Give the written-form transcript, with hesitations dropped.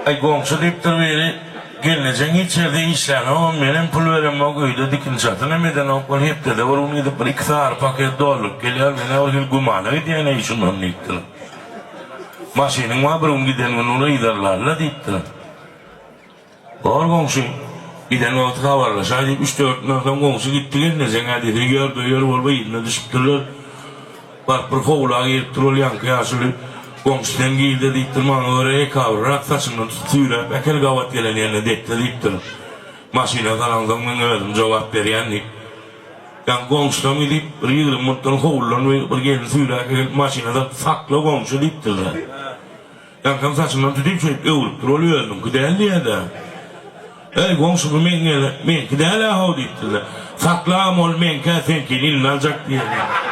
Aý goňşy diýipdir biri, gelnejeň hiç ýerde işlänogam, menem pul beremok, öýde dikin-çatyn hem edenok, ol hepdede bir gün gidip bir iki sary paket dolduryp gelýär, men-ä bir hili gümana gidýän-eý şundan diýipdir. Maşynyň bar bir gün giden gün ony yzarlarlar diýipdir. Bor goňşy, giden wagty habarlaşaý diýip üç-dört günden soň goňşy gitdi gelnejeň-ä diýse ýörbe-ýör bolup yzyna düşüpdirler. Baryp bir howla giripdir ol ýaňky ýaşuly. Goňşy sen girde diýipdir, maňa görä ekabyrrak saçyndan tutup süýräp äkel gabat gelen ýerine depde diýipdir. Maşyna salaňsoň meň özüm jogap berýän diýip. Ýaňky goňşusam gidip bir 20 minutdan howludan bir gelin süýräp gelip maşyna salyp sakla goňşy diýipdir-de. Ýaňkam saçyndan tutyp şeýdip öwrüpdir, ol özüniňki däl diýýä-dä. Eý, goňşy bu meň meňki däl-ä how diýipdir-de. Saklam ol meňkä, seňkini iline aljak diýýä.